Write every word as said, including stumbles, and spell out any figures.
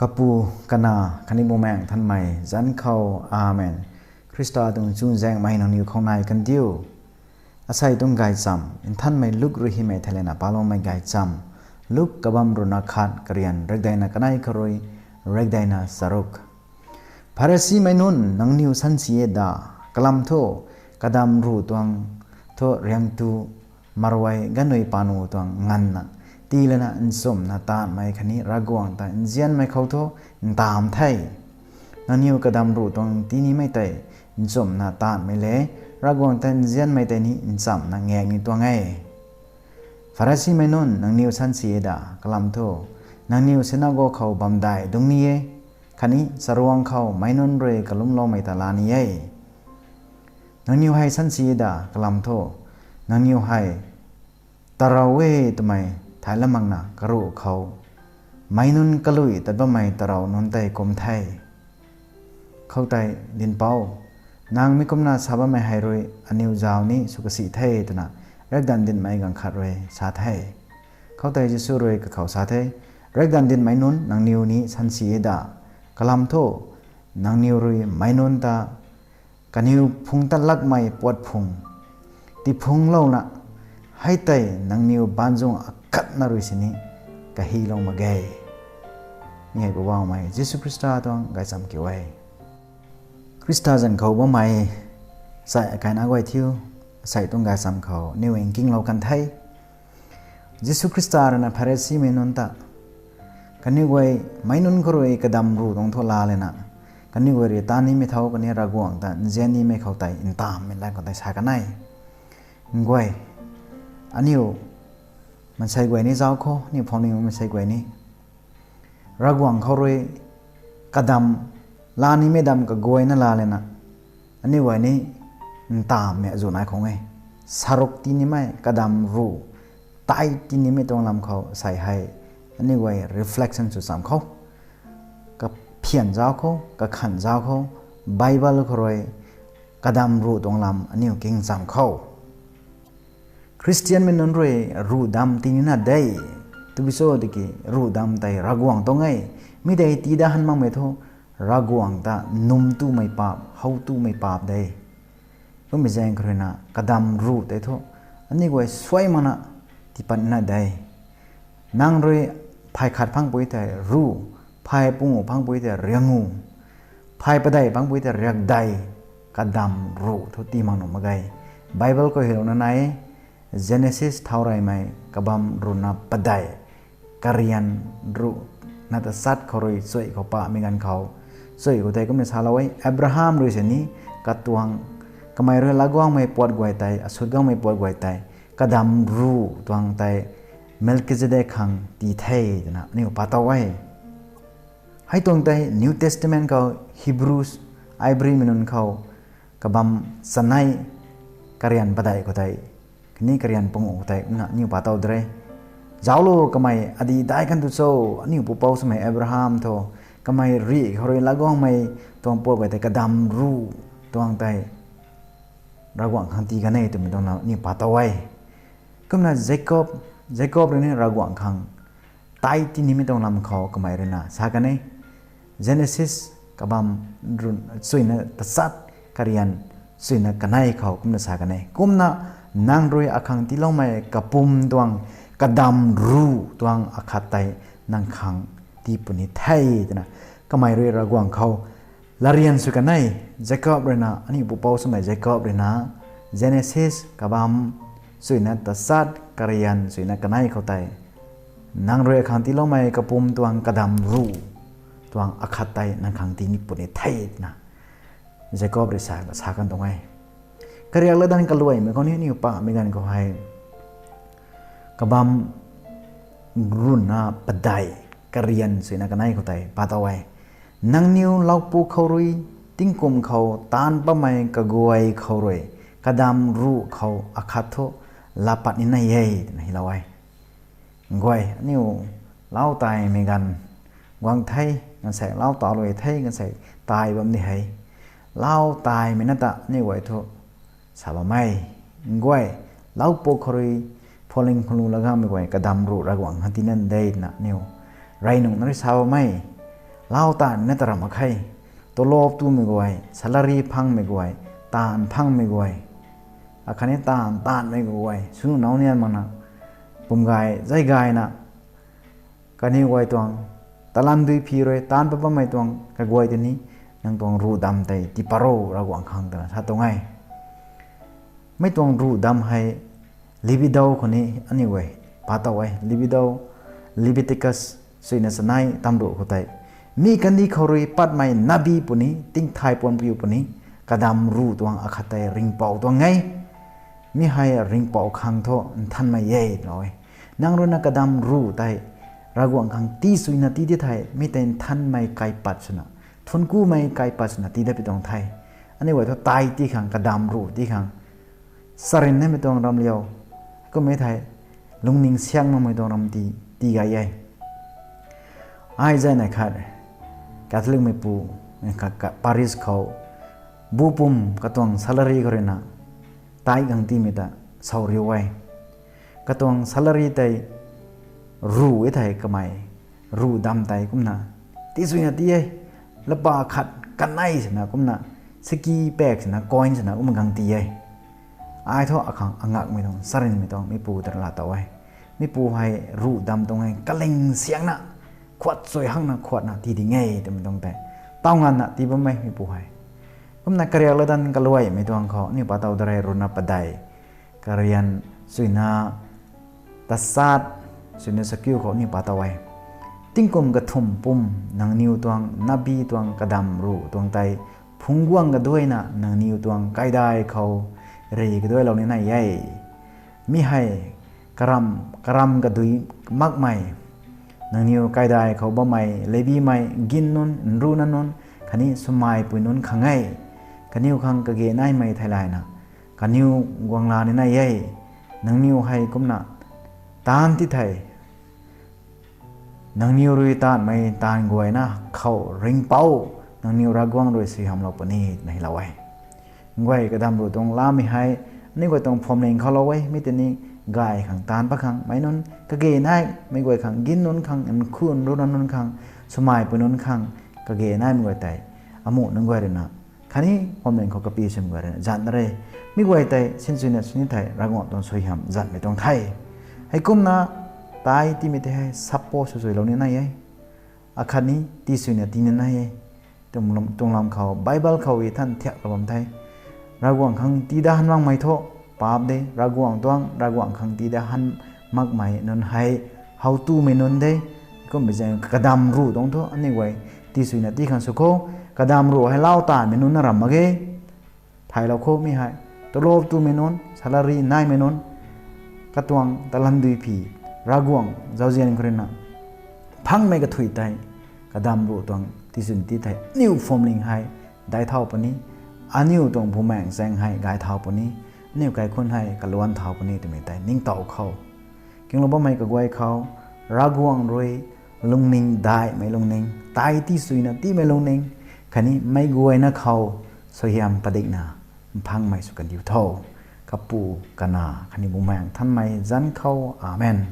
Kapu, Kanac khatni Bumaengh Nthanmei zanc khou. Amen. Khrista tuang chuzaenghmei nangniw khou nai kan diu. Asei tuang gaychamv Nthanmei Luk rui hymei theilayna paloumei gaychamv. Luk kabamv ruhna khat, karian rekdeina kanei khou rui rekdeina charuk. Pharisimei nunc, nangniw sansi e da? Kalam thu, kadamv ruh tuang thu riangtu marui ganui panu tuang nganvna, tiilana nchumhna taanvmei khatni Ravguangc ta nzianmei khou thu ntamv the. Nangniw kadamv ruh tuang tinimei tei nchumhna taanvmei le, Ravguangc ta nzianmei tei ni nchamhna ngak ni tuang e. Pharisimei nunc, nangniw sansi e da? Kalam thu, nangniw sinagog khou bamdai dungc ni e, khatni charuang khou meic nunc rui kalumloumei ta laa ni e. Nangniw hei sansi e da? Kalam thu, nangniw hei tarou e twmei thai lam makna karuh khou meic nunc kalui tat bammei tarou nunc tei kum the. Khoutei, Dinhpouc, nang mi kumna sa bammei hei rui aniw zauc ni sw kasi the, twna riakdanv dinhmei ganv khat rui sa the. Khoutei Jisu rui kakhou sa the, Riakdanv dinhmei nunc, nangniw ni sansi e da? Kalam thu, nangniw rui meic nunc ta kaniw phungc tat lakmei puat phung tiphungclouna, hei tei nangniw baanzung akhatna rui sini kahilou mak ge. Mi hei Poubauhmei Jisu Khrista tuang gaychamv kiu e. Khrista zanc khou bammei sai akaina guay thiu, asei tuang gaychamv khou aniw nkinglou kan the. Jisu Khrista ruina Pharisimei nunc ta, kaniw guay meic nunc khou rui kadamv ruh tuang thu laa lana, kaniw guay rui taan nimei thow khatni Ravguangc ta nzian nimei khou tei ntamvmei lat khou tei sa kan e. Nguay, aniw maansei guay ni zauc khou, aniw phowningmei maansei guay ni Ravguangc khou rui kadamv laa nimei damv kaguayna laa lana, aniw guay ni ntamvmei azuh nai khang e. Charuk tinimei, kadamv ruh tei tinimei tuang lam khou sei hei aniw guay reflection sw cham khou, kaphian zauc khou, kakhan zauc khou, Bible khou rui kadamv ruh tuang lam aniw king cham khou, Khristianmei nunc rui ruh damv tinina de. Tabui cho tiki ruh damv tei Ravguangc tuang e. Mi tei tii dat han makmei thu Ravguangc ta num tumei paap, how tumei paap de. Kummei zaeng khou ruina kadamv ruh tei thu aniw guay suai makna tiipat nina de. Nang rui phay khat phangpui tei ruh, phay panguh phangpui tei rianguh, phay padeih phangpui tei riakdeih, kadamv ruh thu tii mak nuh mak ge. Bible khou hylouna nai e, Genesis thau reymei kabamv ruhna padeih, karian ruhna tachat khou rui chuy khou pamei ganv khou, chuy khou tei kumna salou e, Abraham rui sini katuang, kamei rui laa guangmei puat guay tei, asut guangmei puat guay tei, kadamv ruh tuang tei Melkizedek khang tii the twna aniw pa tow e. Hei tuang tei New Testament khou Hebrews, Ibrimei nunc khou kabamv chanei, karian padeih khou tei, khatni karian panguh khou tei kumna aniw pa tow de. Zauclo, kamei adi dai kan tu cho, aniw pupouc swmei Abraham thu, kamei rih khou rui laa guangmei tuang puat guay tei kadamv ruh tuang tei Ravguangc khang tii kan e twmei tuang lam aniw pa tow e. Kumna Jacob, Jacob rui ni Ravguangc khang tei tinimei tuang lam khou kamei ruina sa kan e. Genesis kabamv ruh, chuina tachat, karian chuina kanei khou kumna sa kan e, kumna nang rui akhang tiiloumei kapumc tuang kadamv ruh tuang akhat tei nang khang tii puni the twna kamei rui Ravguangc khou latryan sw kan e. Jacob ruina, aniw pupouc swmei Jacob ruina, Genesis kabamv chuina tachat, karian chuina kanei khou tei, nang rui akhang tiiloumei kapumc tuang kadamv ruh tuang akhat tei nang khang tii ni puni the twna Jacob rui sa, sa kan tuang e. Kariak latdanv kaluaimei khou ni aniw pamei ganv khou hei kabamv ruhna padeih, karian chuina kanei khou tei pa tow e. Nangniw lau puk khou rui, tingkum khou taanv bammei kaguay khou rui, kadamv ruh khou akhat thu laa pat nina e twna hylou e. Nguay, aniw lau taimei ganv guang the, gaanvsaekc lau taw luai the, gaanvsaekc tai bam di hei. Lau taimei na ta aniw guay thu sa bam e. Nguay, lau puk khou rui, phualing khunlu laa guangmei guay kadamv ruh Ravguangc khang tiina de twna aniw rey nungc na rui sa bam e. lau taanvmei na ta ram mak khe. Tolop tumei guay, salary phangmei guay, taanv phangmei guay, akhatni taanv taanvmei guay swnu nau nian makna, pum gay zay gayna, kaniw guay tuang talan dui phi rui taanv pat bammei tuang kaguay tei ni, nang tuang ruh dam tei tii pat ro, Ravguangc khang twna sa tuang e. Mei tuang ruh dam hei libido khou ni aniu guay pa tow e. Libido, Leviticus suina chanei tamruh khou tei, mi kandih khou rui patmei nabi puni, tingthay puan piu puni, kadam ruh tuang akhat tei ringhpouc tuang e. Mi hei ringhpouc khang thu nthanmei e lou e. Nang ruina kadam ruh tei Ravguangc khang tii suina tii di thei, mi tei nthanmei kaipat swna, thuanc kumei kaipat swna tii dat pi tuang the. Aniu guay thu tai tii khang, kadam ruh tii khang, charyn nimei tuang ram liu, kummei thei lungning siang makmei tuang ram tii, tii gay e. Ai zay nai khat, Catholicmeipu, kha, kha, parish khou, bu pum katuang salary khou ruina, tai gang tiimei ta, sau riu e. Katuang salary tei, ruh e thei kamei, ruh dam tei kumna, tii suina tii e, lapa khat kanei swna kumna, siki pak swna, coin swna kumna gang tii e. Ai thu akhang angakmei tuang, charynmei tuang, mipu ta laa tow e. Mipu hei ruh dam tuang e, kaling siangna, khuat sui hangna khuatna tii ding e twmei tuang tei, taw nganvna tii bammei mipu hei. Kumna kariak latdanv kaluaimei tuang khou, aniu pa tow da rei ruhna padeih, karian suina tachat, suina chakiu khou aniu pa tow e. Tingkum kathumh pum, nangniw tuang nabi tuang kadam ruh tuang tei, phungc guang kaduaina nangniw tuang kaidai khou, rey kaduailou ni nai e. Mi hei, karam, karam kadui makmei, nangniw kaidai khou bammei, Lebimei, gin nunc, nruna nunc, khatni swmai pui nunc khang e. Kaniw khang kage naimei theilayna, kaniw guangla ni nai e. Nangniw hei kumna, taanv ti thei, nangniw rui taanvmei taanv guayna khou ringhpouc, nangniw Ravguangc rui suaihiamlou puni twna hylou e. Nguay kadam ruh tuang lamei hei, aniu guay tuang phuamling khou lou e, mi tei ni gay khang taanv pat khang, meic nunc kage naimei guay khang, gin nunc khang, nkhu nruna nunc khang, swmai pui nunc khang, kage naimei guay tei, amuh nunc guay ruina, khatni phuamling khou kapy swmei guay ruina, zanc na re. Mi guay tei, sinsuina sini thei, Ravguangc tuang suaihiam zanhmei tuang the. Heikumna, tai tiimei tei hei, support sw suilou ni nai e. Akhatni, tii suina tii ni nai e. Tuang lam, tuang lam khou, Bible khou i than thiaklou bam the. Ravguangc khang tii dat han makmei thu, paap de, Ravguangc tuang, Ravguangc khang tii dat han makmei nunc hei, how tumei nunc de, kummei zaeng kadam ruh tuang thu, aniu guay, tii suina tii khang sw khou, kadam ruh hei lau taanvmei nunc na ram mak ge, thaylou khou mi hei, tolop tumei nunc, salary naimei nunc, katuang talan dui phi, Ravguangc zauzian khou ruina, phangmei kathuic tei, kadam ruh tuang tii swn tii thei, aniu phuamling hei, daic thau puni, aniu tuang bumaengh zaeng hei gay thau puni, aniu kaikhunc hei kaluan thau puni twmei tei ningtow khou, kinglou bammei kaguay khou, Ravguangc rui, lungning daihmei lungning, tai tii suina tiimei lungning, khatni meic guayna khou, suaihiam padikna, mphangmei sw kandiu tho, Kapu, Kanac, khatni Bumaengh Nthanmei zanc khou, Amen.